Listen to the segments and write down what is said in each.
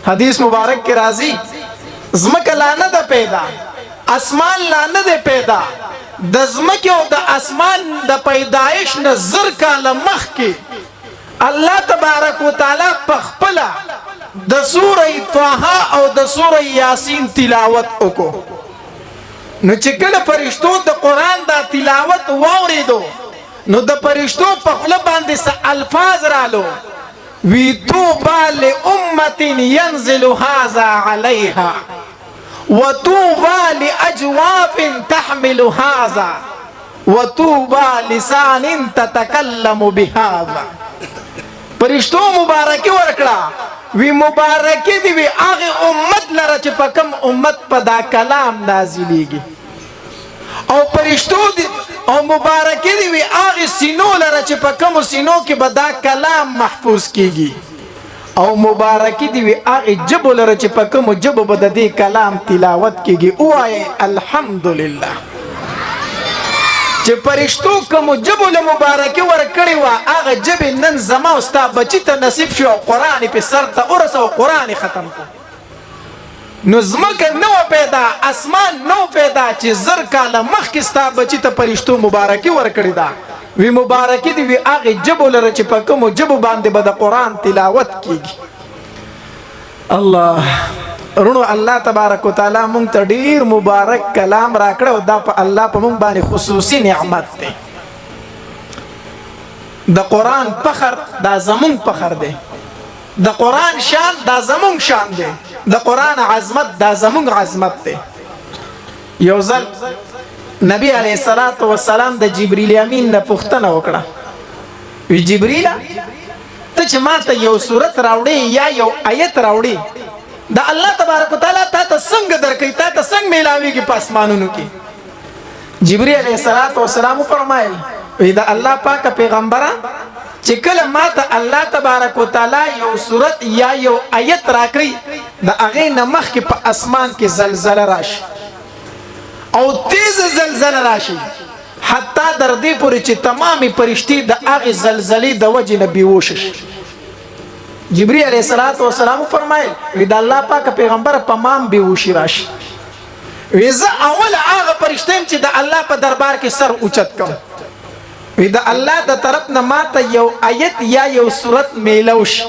حدیث مبارک کې راځي، ځمکه لا نه ده پیدا، اسمان لا نه دی پیدا، د ځمکې او د اسمان د پیدایش نه 1000 کاله مخکې الله تبارک وتعالی په خپله د سوره طه او د سوره یاسین تلاوت وکړو. نو چې کله فرشتو د قرآن دا تلاوت واورېدو، نو د فرشتو په خوله باندې څه الفاظ رالو، وی طوبى لأمة ينزل هذا عليها وطوبى لأجواف تحمل هذا وطوبى لسان تتكلم بهذا. پرشتو مبارکي ورکړه، وی مبارکي دی وی هغه امت لره چې په کم امت په دا کلام نازلېږي، او پرشتو دی او مبارکي دی وی هغه سینو لره چې په کم سینو کې به دا کلام محفوظ کیږي، او مبارکي دی وی هغه جبو لره چې په کوم جبو به د دې کلام تلاوت کیږي. وایي الحمدلله چې پرشتو کوم جبو له مبارکي ورکړې وه، هغه جبې نن زما او ستا بچي ته نصیب شو او قرآن په سر ته ورسو او قرآن ختم کړو. نو ځمکه نه وه پیدا، اسمان نه و پیدا، چې 1000 کاله مخکې ستا بچي ته پرشتو مبارکي ورکړې ده. وی مبارکي دی وی هغې جبو لره چې په کومو جبو باندې به د قرآن تلاوت کیږي. الله رونو، الله تبارک وتعالی مونږ ته ډیر مبارک کلام راکړ او دا په الله په مونږ باندې خصوصي نعمت دی. د قرآن فخر دا زمونږ فخر دی، د قرآن شان دا زمونږ شان دی، د قرآن عظمت دا زمونږ عظمت دی. یو ځل نبی علیه الصلاة والسلام د جبرئیل امین نه پوښتنه وکړه، وی جبرئیل، ته چې ماته یو سورت راوړې یا یو آیت راوړې، د الله تبارک وتعالی تا ته څنګه درکې، تا ته څنګه میلاویږي په اسمانونو کې؟ جبرئیل علیه الصلاة والسلام فرمایل، وی د الله پاک پیغمبره، چې کله ماته الله تبارک وتعالی یو سورت یا یو آیت راکړي، د هغې نه مخکې په اسمان کې زلزله راشي او تیز زلزله راشي، حتی در دې پورې چې تمامې پرشتې د هغې زلزلې د وجې نه بېهوشه شي. جبرئیل علیه الصلاة والسلام فرمایل، وی د الله پاک پیغمبر، په مام بېهوشي راشي، وی زه اول هغه پرشته یم چې د الله په دربار کې سر اوچت کوم. وی د الله د طرف نه ماته یو آیت یا یو سورت میلو شي،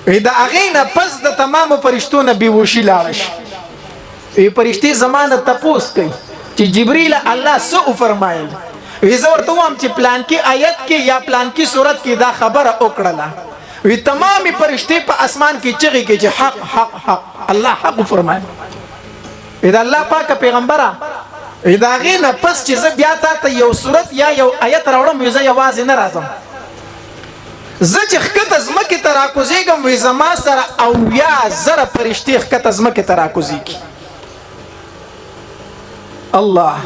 وی د هغې نه پس د تمامو فرشتو نه بېهوشي لاړه شي. وی پرشتې زما نه تپوس کوي چې جبرئیل، الله څه وفرمایل؟ وی زه ورته وایم چې پلانکي آیت کې یا پلانکي سورت کې دا خبره وکړله. وی تمامې پرشتې په اسمان کې چغې کوي چې حق، حق، حق، الله حق وفرمایل. وی د الله پاک پیغمبره، وی د هغې نه پس چې زه بیا تا ته یو سورت یا یو آیت راوړم، وی زه یوازې نه راځم. زه چې ښکته ځمکې ته راکوزېږم، وی زما سره 70,000 فرشتې ښکته ځمکې ته راکوزېږي. الله،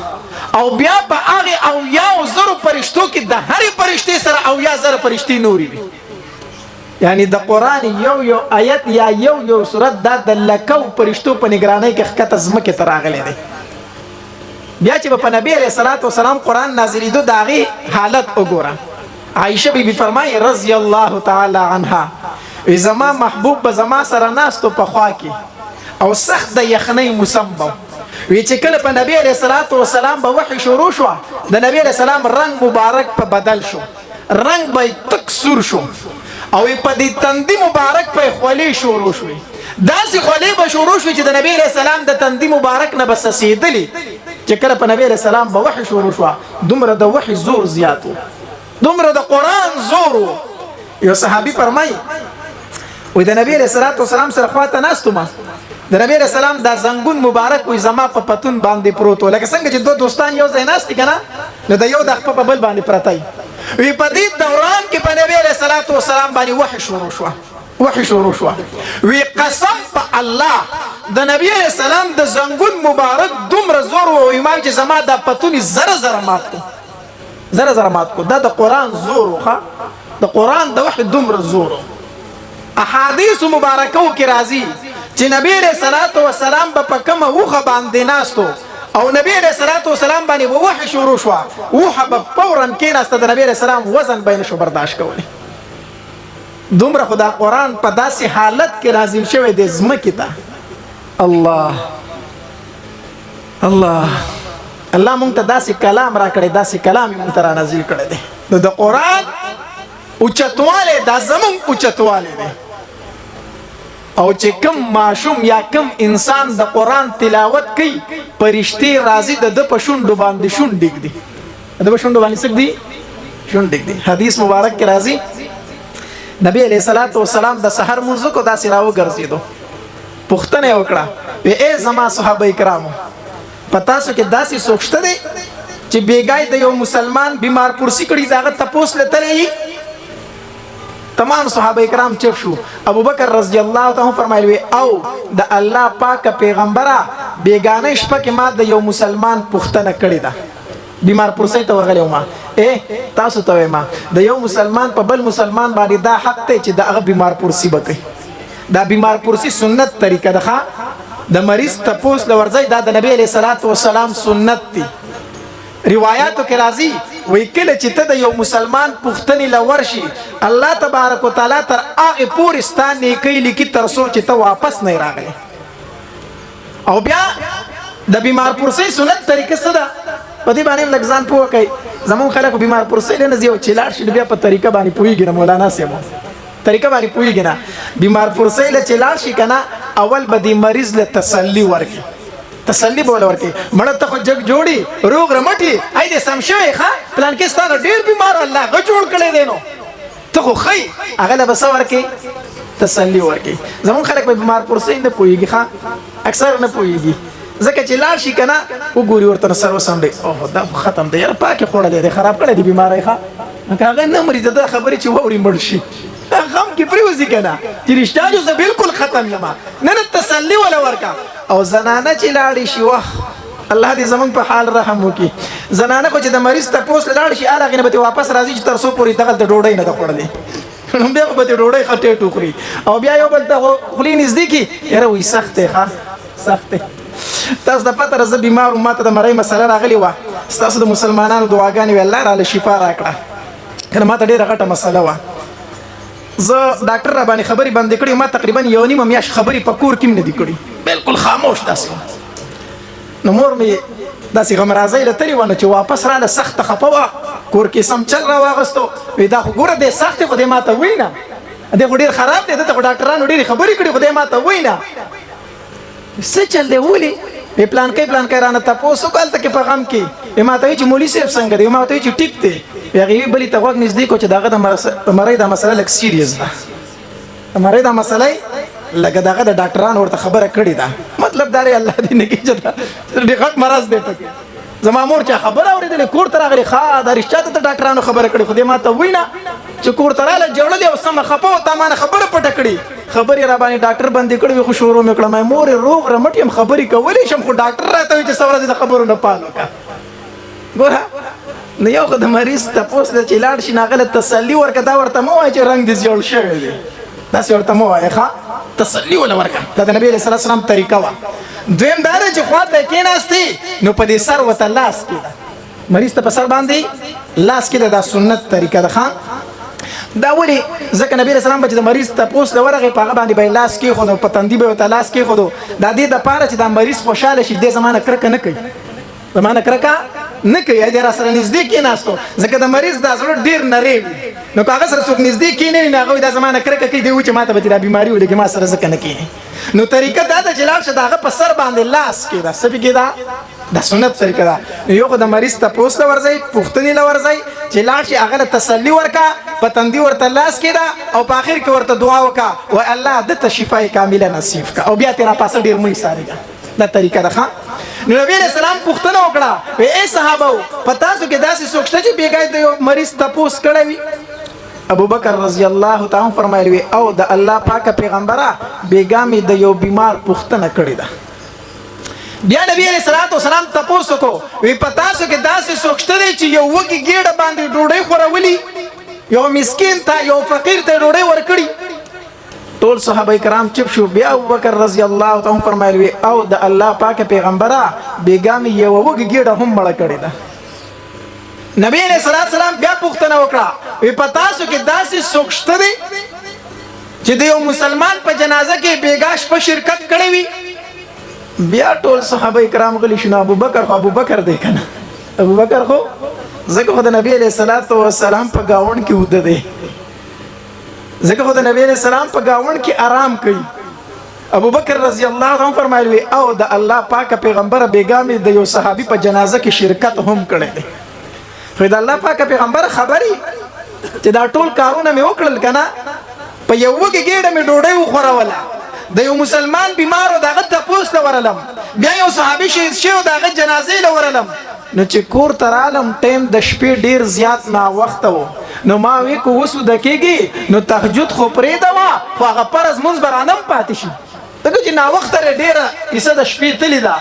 او بیا په هغې 70,000 فرشتو کې د هرې فرشتې سره 70,000 فرشتې نورې وي. یعنی د قرآن یو یو آیت یا یو یو سورت دا د لکو فرشتو په نگرانۍ کې ښکته ځمکې ته راغلی دی. بیا چې په نبی علیه الصلاة والسلام قرآن نازلېدو، د هغې حالت وګوره. عائشه بی بی فرمایي رضی الله تعالی عنها، وی زما محبوب به زما سره ناستو په خوا کې او سخت د یخنۍ موسم به وی. چې کله په نبی علیه الصلاة والسلام به وحی شروع شو، د نبی علیه السلام رنگ مبارک په بدل شو، رنگ به تک سور شو او په دې تندی مبارک په خولې شروع شوې. داسې خولې به شروع شوې چې د نبی علیه السلام د تندی مبارک نه بس سیدلی. چې کله په نبی علیه السلام به وحی شروع شو، دومره د وحی زور زیاتو، دومره د قرآن زور وو. یو صحابي فرمایي، وی د نبی علیه الصلاة والسلام سره خواته ناستو ما، د نبی علیه السلام دا زنګون مبارک وی زما په پتون باندې پروت، لکه څنګه چې دوه دوستان یو ځای ناست کنه، نو د یو د خپل په بل باندې پرته وی. په دې دوران کې په نبی علیه الصلاة والسلام باندې وحی شروع شو، وحی شروع شو. وی قسم په الله، د نبی علیه السلام د زنګون مبارک دومره زور وو چې زما د پتونی زره زره مات کو، زره زره مات کو. دا د قرآن زور وخه، د قرآن د وحی دومره زور. احادیث مبارکو کې راځي چې نبی علیہ الصلوۃ والسلام به په کومه وخه باندې ناستو او نبی علیہ الصلوۃ والسلام باندې وحی شروع شو، وحه به فورا کېناسته، د نبی علیہ السلام وزن به نشو برداشت کولی. دومره خو دا قرآن په داسې حالت کې نازل شوی دی ځمکې ته. الله الله الله مونږ ته داسې کلام راکړی، داسې کلام یې مونږ ته را نازل کړی دی. نو د قرآن اوچتوالی دا زمونږ اوچتوالی دی. او چې کوم ماشوم یا کوم انسان د قرآن تلاوت کوي، پرشتې راځي د ده په شونډو باندې شونډې ږدي، د ده په شونډو باندې څه ږدي؟ شونډې ږدي. حدیث مبارک کې راځي نبی علیه الصلاة والسلام د سحر مونځ وکړو، داسې راوګرځېدو، پوښتنه یې وکړه، وی ای زما صحابه کرامو، په تاسو کې داسې څوک شته دی چې بېګای د یو مسلمان بیمار پرسي کړي، د هغه تپوس له تللی؟ تمام صحابه کرام چپ شو. ابو بکر رضی الله تعالی فرمایل وی او د الله پاک پیغمبره، بیګانه شپه کې ما د یو مسلمان پوښتنه کړې ده، بیمار پرسۍ ته ورغلی وم. اے تاسو ته وایم، د یو مسلمان په بل مسلمان باندې دا حق دی چې د هغه بیمار پرسی به کوي. دا بیمار پرسی سنت طریقه ده، د مریض تپوس له ورځي، دا د نبی علیه الصلاة والسلام سنت دی. روایاتو کې راځي وی کله چې ته د یو مسلمان پوښتنې له ورشي، الله تبارک وتعالی تر هغې پورې ستا نیکۍ لیکي تر څو چې ته واپس نه راغلی. او بیا د بیمار پرسۍ سنت طریقه څه ده، په دې باندې هم لږ ځان پوه کړئ. زمونږ خلک بیمار پرسۍ له نه ځي او چې لاړ شي بیا په طریقه باندې پوهېږي نه، مولانا صاحب طریقه باندې پوهېږي نه. بیمار پرسۍ له چې لاړ شي که نه، اول به دې مریض له تسلي ورکړي، تسلي به ورله ورکړي، مړه ته خو جګ جوړي روغ رمټي، ای دې سم شوی ښه، پلان کې ستا نه ډېر بیمار الله هغه جوړ کړی دی، نو ته خو ښه یې. هغه له به څه ورکړي؟ تسلي ورکړي. زمونږ خلک په بیمار پرسۍ نه پوهېږي، ښه اکثر نه پوهېږي، ځکه چې لاړ شي که نه وګوري ورته نو سر وڅنډي، اوه دا خو ختم دی، یاره پاکې خوړلی دی، خراب کړی دی بیماری. ښه نو که هغه نه مري، د ده خبرې چې واوري مړ شي، غم کې پرېوځي که نه چې رښتیا جو زه بالکل ختم یم. نه نه، تسلي وله ورکړه. او زنانه چې لاړې شي، واه الله دې زمونږ په حال رحم وکړي، زنانه خو چې د مریض تپوس له لاړ شي، هغې نه به ترې واپس راځي چې تر څو پورې دغلته ډوډۍ نه ده خوړلې، نو بیا به ترې ډوډۍ ښه ټیټ وخوري او بیا یو بل ته خولې نږدې کړي، یاره وایي سخت دی، ښه سخت دی. تاسو ته پته ده زه بیمار وم، ماته د مرۍ مسله راغلې وه، ستاسو د مسلمانانو دعاګانې وې، الله راله شفا راکړه، کنه ماته ډېره غټه مسله وه. زه ډاکټر را باندې خبرې بندې کړې، ما تقریبا یو نیمه میاشت خبرې په کور کې هم نه دي کړي، بالکل خاموش داسې. نو مور مې داسې غمرازۍ له تللې وه، نو چې واپس راله سخته خفه وه، کور کې سم چل را واغستو، وی دا خو ګوره دی سخت دی، خو دی ماته وایي نه، دی خو ډېر خراب دی، ده ته خو ډاکټرانو ډېرې خبرې کړي، خو دی ماته وایي نه. څه چل دی ولې؟ وی پلانکی پلانکی رانه تپوس وکړ هلته کې په غم کې، وی ماته وایي چې مولوي صاحب څنګه دی؟ ما ورته وایي چې ټیک دی. وی هغې بلې ته غوږ نږدې کړو چې د هغه د مرۍ دا مسله لږ سیریس ده، د مرۍ دا مسله لږه دغه د ډاکټرانو ورته خبره کړې ده، مطلب دا دی الله دې نه کړي چې دا ډېر غټ مرض دی پکې. زما مور چې خبره اورېدلې کور ته راغلې، ښه دا رښتیا ته ډاکټرانو خبره کړې، خو دې ما ته وایي نه چې کور ته راغله جوړلې او سمه خفه وه، تا ما نه خبره پټه کړې، خبرې را باندې ډاکټر بندې کړې وې، خو شروع مې کړه، ما مور روغ رمټ یم، خبرې کولی شم، خو ډاکټر راته وایي چې څه ورځې د خبرو نه پال وکړه. ګوره نو یو خو د مریض تپوس له چې لاړ شي، نو هغه له تسلي ورکړه، دا ورته مه وایه چې رنګ دې زیړ شوی دی، داسې ورته مه وایه، ښه تسلي وله ورکړه. دا د نبي علیه السلام طریقه وه. دویم دا دی چې خوا ته یې کېناستې نو په دې سر ورته لاس کېده، مریض ته په سر باندې لاس کېده، دا سنت طریقه ده. ښه دا ولې؟ ځکه نبی علیه السلام به چې د مریض تپوس له ورغی، په هغه باندې به یې لاس کېښودو، په تندي به یې ورته لاس کېښودو، دا دې دپاره چې دا مریض خوشحاله شي، دی زما نه کرکه نه کوي، زما نه کرکه نه کوي، دی را سره نږدې کېناستو، ځکه د مریض دا زړه ډېر نری وي، نو که هغه سره څوک نږدې کېنوي نو هغه وایي دا زما نه کرکه کوي، دی وایي چې ما ته به دا بیماري ولګي، ما سره ځکه نه کېني. نو طریقه دا ده چې لاړ شه د هغه په سر باندې لاس کېده، څه پې کېده؟ دا سنت طریقه ده. نو یو خو د مریض تپوس له ورځئ، پوښتنې له ورځئ، چې لاړ شي هغه له تسلي ورکه، په تندي ورته لاس کېده او په آخر کې ورته دعا وکړه، وایي الله ده ته شفای کامله نصیب کړه، او بیا ترې راپاسه ډېر مه ایسارېږه. دا طریقه ده. ښه نو نبی علیه السلام پوښتنه وکړه، وایي ای صحابه په تاسو کې داسې څوک شته چې بېګا د یو مریض تپوس کړی وي؟ ابو بکر رضی الله تعالی فرمایلی وی او د الله پاک پیغمبره بیګا مې د یو بیمار پوښتنه کړې ده. بیا نبی علیہ الصلوۃ والسلام تپوس وکړو، وی په تاسو کې داسې څوک شته دی چې یو وږي ګیډه باندې ډوډۍ خورولي، یو مسکین ته یو فقیر ته ډوډۍ ورکړي؟ ټول صحابه کرام چپ شو. بیا ابوبکر رضی الله تعالی فرمایلی وی او د الله پاک پیغمبره بیګا مې یو وږي ګیډه هم مړه کړې ده. نبی علیہ الصلوۃ والسلام بیا پوښتنه وکړه، وی په تاسو کې داسې څوک شته دی چې د یو مسلمان په جنازه کې بیګا شپه شرکت کړی وي؟ بیا ټول صحابه کرام غلي شنو. ابو بکر خو ابو بکر دی کنه، ابو بکر خو ځکه خو د نبی علیہ الصلوۃ والسلام په گاون کې وده دی، ځکه خو د نبی علیہ السلام په گاون کې آرام کوي. ابو بکر رضی الله عنه فرمایلی، او د الله پاک پیغمبر، بیګا مې د یو صحابي په جنازه کې شرکت هم کړی دی. خو د الله پاک پیغمبر خبري چې دا ټول کارونه مې وکړل کنه، په یو وږي ګېډه مې ډوډۍ وخوروله، د یو مسلمان بیمارو دغه تپوس له ورلم، بیا یو صحابي شهید شوی دغه جنازې له ورلم، نو چې کور ته رالم ټایم د شپې ډیر زیات ناوخته و، نو ما وی کو وسو د کېږي نو تهجد خو پرېږده وه، خو هغه فرض مونځ به رانم پاتې شي، ځکه چې ناوخته ډېره حصه د شپې تللې ده.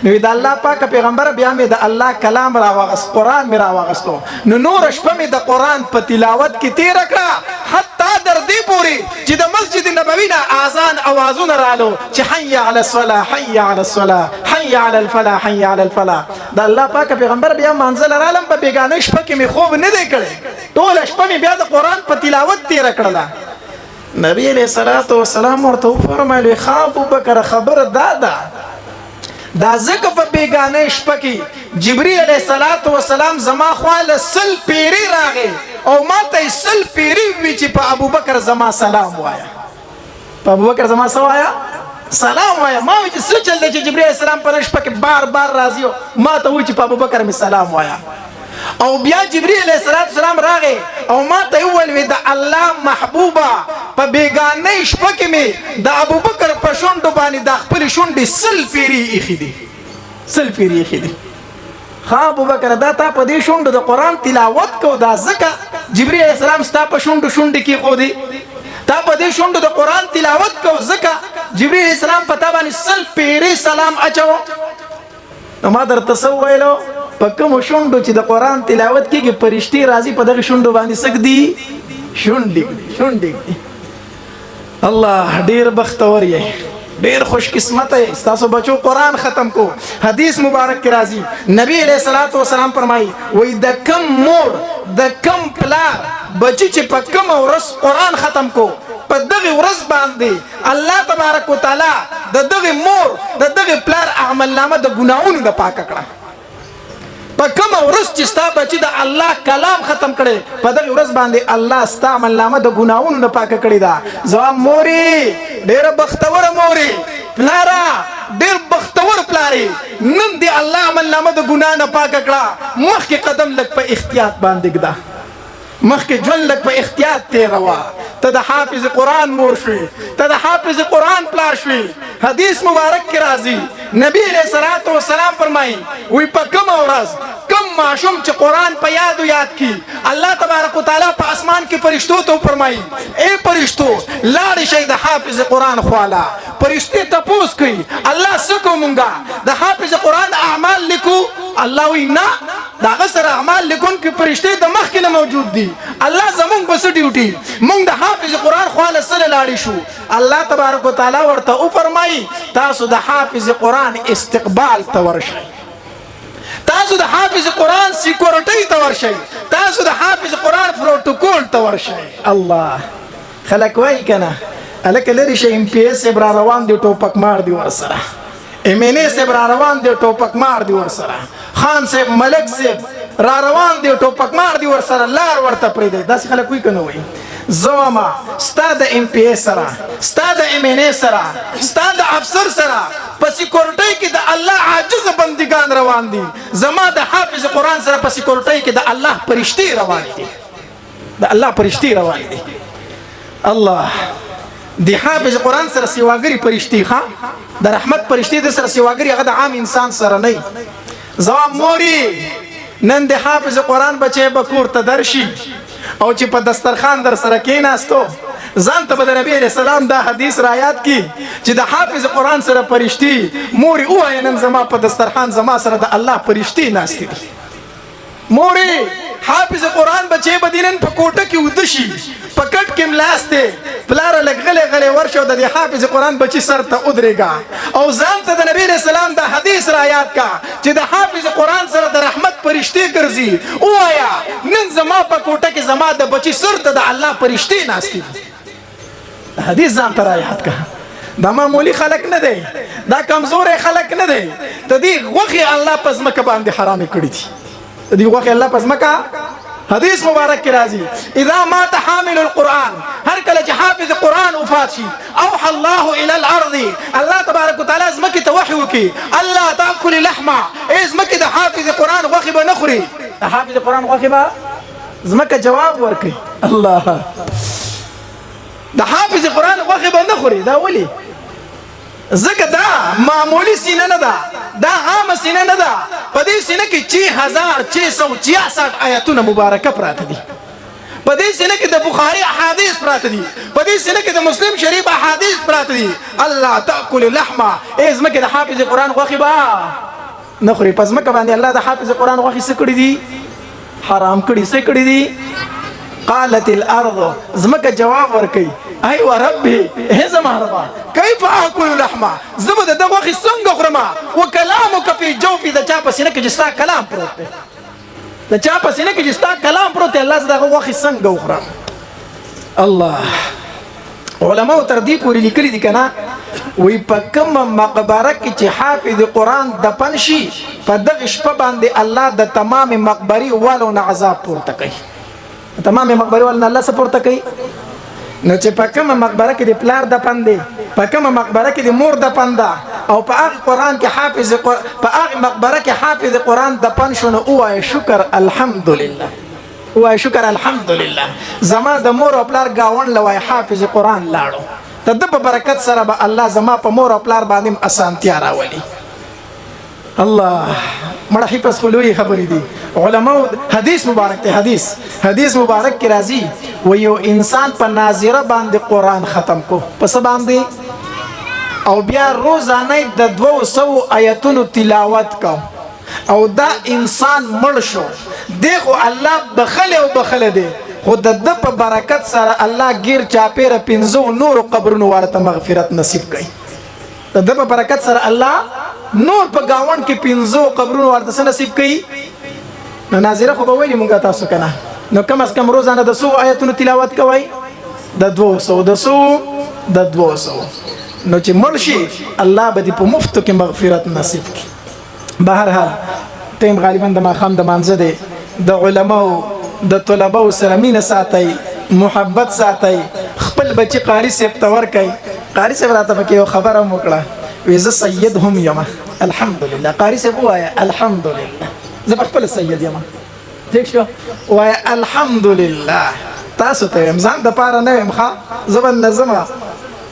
نو د الله پاک پیغمبر، بیا مې د الله کلام راواغست، قرآن مې راواغستو، نو نور شپه مې د قرآن په تلاوت کې تېره کړه، حتی در دې پورې چې د مسجد نبوي نه اذان اوازونه رالو چې حي علی الصلاة، حي علی الصلاة، حي علی الفلاح، حي علی الفلاح. د الله پاک پیغمبر، بیا منزل رالم، په بیګانۍ شپه کې مې خوب نه دی کړی، ټوله شپه مې بیا د قرآن په تلاوت تېره کړله. نبی علیہ الصلوۃ والسلام ورته وفرمایل، ښه ابوبکر، خبره دا ده، دا ځکه په بیګانۍ شپه کې جبرئیل علیه الصلاۃ والسلام زما خواله 100 پیری راغی او ما ته 100 پیری وی چې په ابوبکر زما سلام وایا، په ابوبکر زما څه وایا؟ سلام وایا. ما وی چې څه چل دی چې جبرئیل علیه السلام په شپه کې بار بار راځي، ما ته وی چې په ابوبکر می سلام وایا؟ او بیا جبرئیل علیه السلام راغی او ما ته وویل، وی د الله محبوبه، په بیګانۍ شپه کې مې د ابوبکر په شونډو باندې د خپل شونډې 100 پیری ایښي دي، 100 پیری ایښي دي. ښه ابوبکر، دا تا په دې شونډو د قرآن تلاوت کو، دا ځکه جبرئیل علیه السلام ستا په شونډو شونډې کېښودې. تا په دې شونډو د قرآن تلاوت کو، ځکه جبرئیل علیه السلام په تا باندې 100 پیری سلام اچو. نو ما درته څه وویلو؟ په کومو شونډو چې د قرآن تلاوت کېږي، فرشتې راځي په دغه شونډو باندې څه ږدي؟ شونډې ږدي، شونډې ږدي. الله، ډیر بختور یې، ډیر خوش قسمت یې، ستاسو بچو قرآن ختم کو. حدیث مبارک کې راځي، نبی علیہ الصلوۃ والسلام فرمایي، وای د کم مور د کم پلار بچی چې په کم ورځ قرآن ختم کو، په دغه ورځ باندې الله تبارک وتعالى د دغه مور د دغه پلار اعمال نامه د ګناهونو د پاک کړه. په کومه ورځ چې ستا بچی د الله کلام ختم کړي، په دغه ورځ باندې الله ستا عمل نامه د ګناهونو نه پاکه کړې ده. زما موري، ډېره بختوره موري، پلاره، ډېر بختور پلاري، نن دی الله عمل نامه د ګناه نه پاکه کړه. مخکې قدم لږ په احتیاط باندې ږده، مخکې ژوند لږ په احتیاط تېروه. ته د حافظ قرآن مور شوې، ته د حافظ قرآن پلار شوې. حدیث مبارک کې راځي، نبی علیہ الصلوۃ والسلام فرمایي، وی په کومه ورځ کوم ماشوم چې قرآن په یادو یاد کی، الله تبارک وتعالی په اسمان کې فرشتو ته فرمایي، اے فرشتو، لاړ شئ د حافظ قرآن خواله. فرشتي تپوس کوي، الله څه کوو مونږه؟ د حافظ قرآن اعمال لیکو؟ الله وی نه، د هغه سره اعمال لیکونکي فرشتې د مخکې نه موجود دي. الله، زمونږ به څه ډیوټي؟ مونږ د حافظ قرآن خواله سره لاړې شو؟ الله تبارک وتعالی ورته وفرمایي، تاسو د حافظ قرآن استقبال ته ورشئ، تاسو د حافظ قرآن سیکورټۍ ته ورشئ، تاسو د حافظ قرآن پروتوکول ته ورشئ. الله، خلک وایي که نه، هلکه لرې شئ، ایم پي اس صاحب را روان دی، ټوپک مار دی ورسره، ایم این ای صاحب را روان دی، ټوپک مار دی ورسره، خان صاحب، ملک صاحب را روان دی، ټوپک مار دی ورسره، لار ورته پرېږدئ. داسې خلک وایي که نه وایي؟ زه وایم، ستا د ایم پي ای سره، ستا د ایم این ای سره، ستا د افسر سره په سیکورټۍ کې د الله عاجز بندګان روان دي، زما د حافظ قرآن سره په سیکورټۍ کې د الله پرشتې روان دي، د الله پرشتې روان دي. الله، د حافظ قرآن سره سیواګری پرشتي، ښا د رحمت پرشتي د سره سیواګری، هغه د عام انسان سره نه. زما موري، نن د حافظ قرآن بچي به کور ته درشي او چې په دسترخوان در سره کېناستو، ځان ته به د نبی علیہ السلام دا حدیث را یاد کی چې د حافظ قرآن سره پرشتي. موري، ووایه، نن زما په دسترخوان زما سره د الله پرشتي ناستې دي. موري، حافظ قرآن بچي به دې نن په کوټه کې وده شي، په کټ کې ملاسته، پلاره، لږ غلی غلی ورشه او د دې حافظ قرآن بچي سر ته ودرېږه او ځان ته د نبی علیہ السلام دا حدیث را یاد کا چې د حافظ قرآن سره د رحمت پرشتې ګرځي. ووایا، نن زما په کوټه کې زما د بچي سر ته د الله پرشتې ناستې دي. حدیث ځان ته را یاد کا. دا معمولی خلک نه دی، دا کمزورې خلک نه دی. د دې غوښې الله په ځمکه باندې حرامې کړي دي. د دې غوښې الله په ځمکه، حدیث مبارک کې راځي، اذا مات حامل القرآن، هر کله چې حافظ قرآن وفات شي، اوحى الله الى الارض، الله تبارک وتعالى ځمکې ته وحي وکړي، الله تاکل لحمه، ای ځمکې د حافظ قرآن غوښې به نه خوري. د حافظ قرآن غوښې به ځمکه جواب ورکړي، الله د حافظ قرآن غوښې به نه خوري. دا ولې؟ ځکه دا معمولی سینه نه ده، دا عامه سینه نه ده. په دې سینه کې 6666 آیتونه مبارکه پراته دي. په دې سینه کې د بخاري احادیث پراته دي. په دې سینه کې د مسلم شریف احادیث پراته دي. الله تاکل لحمه، ای ځمکې د حافظ قرآن غوښې به نه خوري. په ځمکه باندې الله د حافظ قرآن غوښې څه کړي دي؟ حرام کړي. څه کړي دي؟ قالت الارض، زمکه جواب ورکي، ای وربي، هي زما ربا، کیف اكل لحمه، زه به د غوښې څنګه خورم، وکلامک فی جوفي، د چا په سینه کې چې ستا کلام پروت دی، د چا په سینه کې چې ستا کلام پروت دی، الله زه دغه غوښې څنګه وخورم؟ الله. علماء تر دې پورې لیکلي دي کنه، وی په کومه مقبره کې چې حافظ قرآن دفن شي، په دغه شپه باندې الله د تمام مقبري والو نه عذاب پورته کوي. تمام مقبري والو نه الله څه پورته کوي؟ نو چې په کومه مقبره کې د پلار دفن دی، په کومه مقبره کې د مور دفن ده، او په هغه قرآن کې حافظ، په هغه مقبره کې حافظ قرآن دفن شو، نو ووایه شکر الحمدلله، وای شکر الحمدلله. زما د مور او پلار گاون لوای حافظ قرآن لاړو، ته د په برکت سره به الله زما په مور او پلار باندې اسانتیا راولي. الله، مړه حفظ خو لوی خبرې دي. علماء حدیث مبارک ته، حدیث مبارک کې راځي، و یو انسان په ناظره باندې قرآن ختم کو، په څه باندې؟ او بیا روزانه د 200 آیتونو تلاوت کو، او دا انسان مړ شو، دی خو الله بخله او بخله دی، خو د ده په برکت سره الله غیر چاپیره پنځو نورو قبرونو ورته مغفرت نصیب کړي. د ده په برکت سره الله نور په گاوند کې پنځو قبرونو ورته څه نصیب کړي؟ نو ناظره خو به ویلي مونږ تاسو کنه، نو کم از کم روزانه د څو آیتونو تلاوت کوئ؟ د 200، د څو؟ د 200. نو چې مړ شي، الله به دې په مفتو کې مغفرت نصیب کړي. بهرحال ټیم غالبا د ماښام د مانځه دی. د علماو د طلباو سره مینه ساتئ، محبت ساتئ، خپل بچی قاری صاحب ته ورکئ. قاری صاحب راته پکې یو خبره هم وکړه، وی زه سید هم یم. الحمدلله. قاری صاحب ووایه الحمدلله، زه په خپله سید یم. ټیک شو؟ وایه الحمدلله. تاسو ته وایم، ځان دپاره نه وایم. ښه، زه به نه ځمه،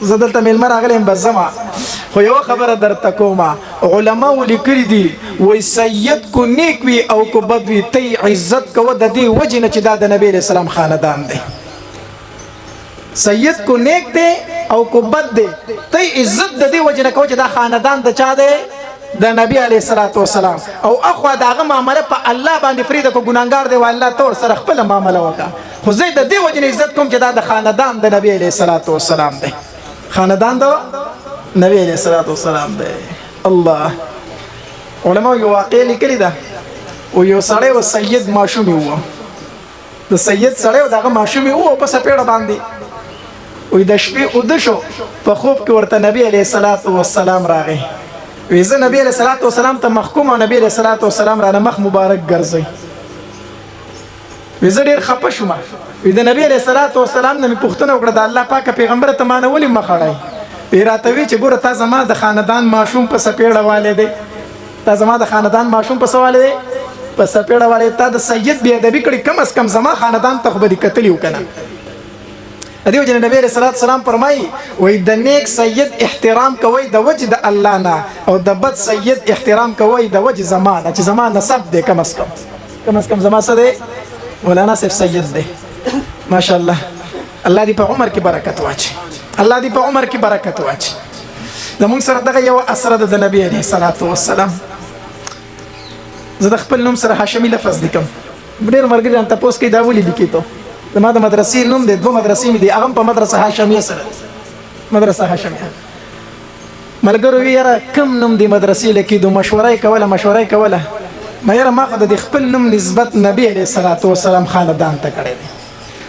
زه دلته میلمه راغلی یم، بس ځمه. خو یوه خبره درته کومه، علماو لیکلي دي، وایي سید کو نیک وي او کو بد وي، ته یې عزت کوه، د دې وجې نه چې دا د نبی علیه السلام خاندان دی. سید کو نیک دی او کو بد دی، ته عزت د دې وجې نه کوه چې دا خاندان د چا دی؟ د نبی علیه الصلاة والسلام. او اخوا د هغه معامله په الله باندې پرېږده، که ګناهګار دی، الله ته ورسره خپله معامله وکړه، خو زه د دې وجې نه عزت کوم چې دا د خاندان د نبی علیه الصلاة والسلام دی، خاندان د نبی علیه الصلاة والسلام دی. الله. علماء یو واقع لیکلی ده، او یو سړی و، سید ماشوم و، د سید سړی و، دغه ماشوم و، په سپېړه باندې وی د شپې اوده شو، په خوب کې ورته نبی علیه الصلاة والسلام راغی. وی زه نبی علیه الصلاة والسلام ته مخ کوم او نبی علیه الصلاة والسلام رانه مخ مبارک ګرځي. وی زه ډېر خپه شوم. وی د نبی علیه الصلاة والسلام نه مې پوښتنه وکړه، د الله پاک پیغمبر ته مانه ولې مخ اړوي؟ وی راته وی چې ګوره، تا زما د خاندان ماشوم په سپېړه والې دی، تا زما د خاندان ماشوم په څه والې دی؟ په سپېړه والې. تا د سید بې ادبي کړې، کم از کم زما خاندان ته خو به دې کتلي و که نه؟ دیو جن نبی علیہ الصلوۃ والسلام فرمایي، وای د نیک سید احترام کوي د وجه د الله نه، او د بد سید احترام کوي د وجه زمانه، چې زما نسب دی، کم از کم زما څه دی؟ مولانا صاحب سید دی. ماشاءالله، الله دې په عمر کې برکت واچي، الله دې په عمر کې برکت واچي. زمونږ سره دغه یو اسره ده د نبی علیه الصلاة والسلام. زه د خپل نوم سره هاشمي لفظ لیکم. ډېر ملګري رانه تپوس کوي، دا ولې لیکې ته؟ زما د مدرسې نوم دی، دوه مدرسې مې دي، هغه هم په مدرسه هاشمیه سره، مدرسه هاشمیه. ملګرو وی یاره کوم نوم دی مدرسې لکېدو؟ مشوره یې کوله، مشوره یې کوله. ما یاره ما خو د خپل نوم نسبت نبی علیه الصلاة والسلام خاندان ته کړی دی.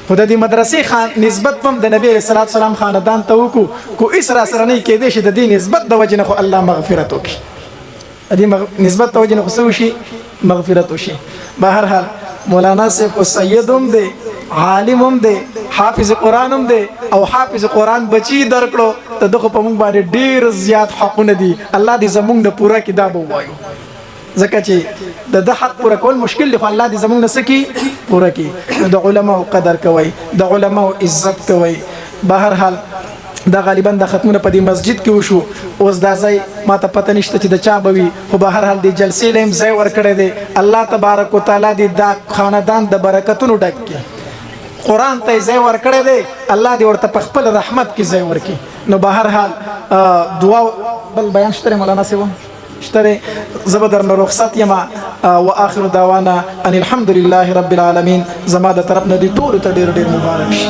خو د دې مدرسې خان نسبت هم د نبی رسول الله سلام خاندان ته وکړو، کو اس را سره نه کېدې شي، د دې نسبت د وجې نه خو الله مغفرت وکړي، د دې نسبت د وجې نه خو څه وشي؟ مغفرت وشي. بهر حال مولانا صاحب خو سید هم دی، عالم هم دی، حافظ قرآن هم دی، او حافظ قرآن بچی درکړو، ته دغه په موږ باندې ډیر زیات حقونه دي. الله دې زمونږ نه پوره کړي، دا به ووایو، ځکه چې د ده حق پوره کول مشکل دی، خو الله دې زمونږ نه څه کړي؟ پوره کړي. نو د علماو قدر کوئ، د علماو عزت کوئ. بهر حال دا غالبا د ختمونه په دې مسجد کې وشو. اوس دا ځای ما ته پته نشته چې د چا به وي، خو به هر حال دې جلسې له هم ځای ورکړی دی. الله تبارک وتعالی دې دا خاندان د برکتونو ډک کړي. قرآن ته یې ځای ورکړی دی، الله دې ورته په خپل رحمت کې ځای ورکړي. نو به هر حال دعا بل بیان شته مولانا صاحب؟ شته دی. زه به درنه رخصت یم. واخر دعوانا ان الحمد لله رب العالمین. زما د طرف نه دې ټولو ته ډېر ډېر مبارک شي.